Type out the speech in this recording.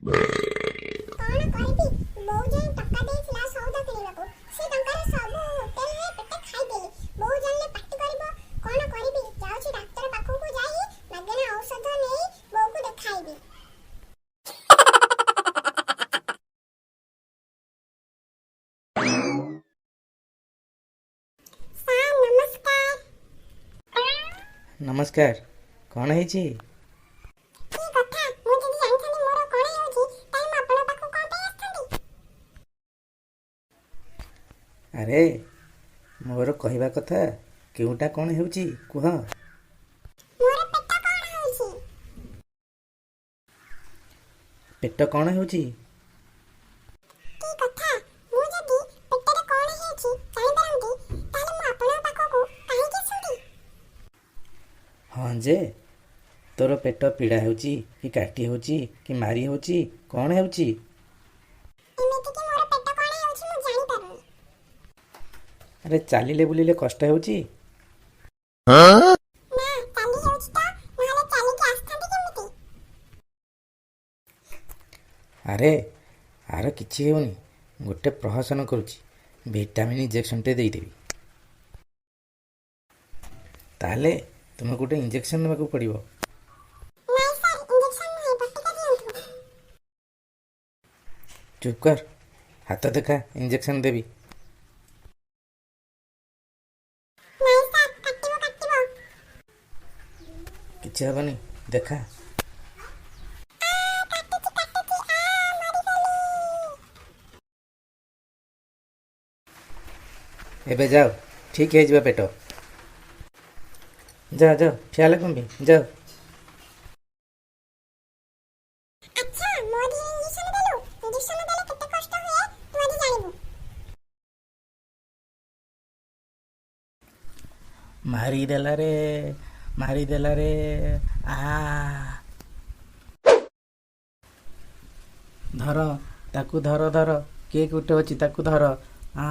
କଣ କରିବି, ବୋଉ ଯେଉଁ ଟଙ୍କା ଦେଇଥିଲା ସଉଦା କିଣିବାକୁ, ସେ ଟଙ୍କାରେ ସବୁ ହୋଟେଲରେ ପେଟେ ଖାଇଦେଲି। ବୋଉ ଜାଣିଲେ ପାଟି କରିବ। କଣ କରିବି? ଯାଉଛି, ଡାକ୍ତର ପାଖକୁ ଯାଇ ମାଗଣା ଔଷଧ ନେଇ ବୋଉକୁ ଦେଖାଇବି। ସାର୍, ନମସ୍କାର। ନମସ୍କାର। କ'ଣ ହେଇଛି? କି କଥା! ମୁଁ ଯଦି ଜାଣିଥାନ୍ତି ମୋର କଣ ହେଉଛି, ତାହେଲେ ମୁଁ ଆପଣଙ୍କ ପାଖକୁ କଣ ପାଇଁ ଆସିଥାନ୍ତି? ଆରେ, ମୋର କହିବା କଥା, କେଉଁଟା କ'ଣ ହେଉଛି କୁହ। ମୋର ପେଟ କଣ ହେଉଛି। ପେଟ କ'ଣ ହେଉଛି? କି କଥା! ମୁଁ ଯଦି ପେଟରେ କଣ ହେଉଛି ଜାଣିପାରନ୍ତି, ତାହେଲେ ମୁଁ ଆପଣଙ୍କ ପାଖକୁ କାହିଁକି ଆସନ୍ତି? ହଁ ଯେ, ତୋର ପେଟ ପୀଡ଼ା ହେଉଛି କି କାଟି ହେଉଛି କି ମାରି ହେଉଛି, କ'ଣ ହେଉଛି? ଏମିତିକି ମୋର ପେଟ କଣ ହେଉଛି ମୁଁ ଜାଣିପାରୁନି। ଆରେ, ଚାଲିଲେ ବୁଲିଲେ କଷ୍ଟ ହେଉଛି? ନା, ଚାଲି ହେଉଛି ତ, ନହେଲେ ଚାଲିକି ଆସିଥାନ୍ତି କେମିତି? ଆରେ, ଆର କିଛି ହେଉନି। ଗୋଟେ ପ୍ରହସନ କରୁଛି। ଭିଟାମିନ୍ ଇଞ୍ଜେକ୍ସନଟେ ଦେଇଦେବି। ତାହେଲେ ତୁମକୁ ଗୋଟେ ଇଞ୍ଜେକ୍ସନ ନେବାକୁ ପଡ଼ିବ। ନାଇଁ ସାର୍, ଇଞ୍ଜେକ୍ସନ ନୁହେଁ, ବଟିକା ଦିଅନ୍ତୁ। ଚୁପ୍ କର, ହାତ ଦେଖା, ଇଞ୍ଜେକ୍ସନ ଦେବି। ନାଇଁ ସାର୍, କାଟିବ, କାଟିବ। କିଛି ହେବନି, ଦେଖା। ଆ, କାଟୁଛି, କାଟୁଛି, ଆ, ମରିଗଲି। ଏବେ ଯାଅ, ଠିକ୍ ହେଇଯିବ ପେଟ। ଯାଅ ଯାଅ, ଠିଆ ହେଲେ କ'ଣ ପାଇଁ? ଯାଅ। ଆଚ୍ଛା, ମୋ ଦେହରେ ଇଞ୍ଜେକ୍ସନ ଦେଲୁ? ଇଞ୍ଜେକ୍ସନ ଦେଲେ କେତେ କଷ୍ଟ ହୁଏ ତୁ ଆଜି ଜାଣିବୁ। ମାରିଦେଲା ରେ, ମାରିଦେଲା ରେ, ଆ! ଧର ତାକୁ, ଧର ଧର, କିଏ ଗୋଟେ ଅଛି, ତାକୁ ଧର, ଆ!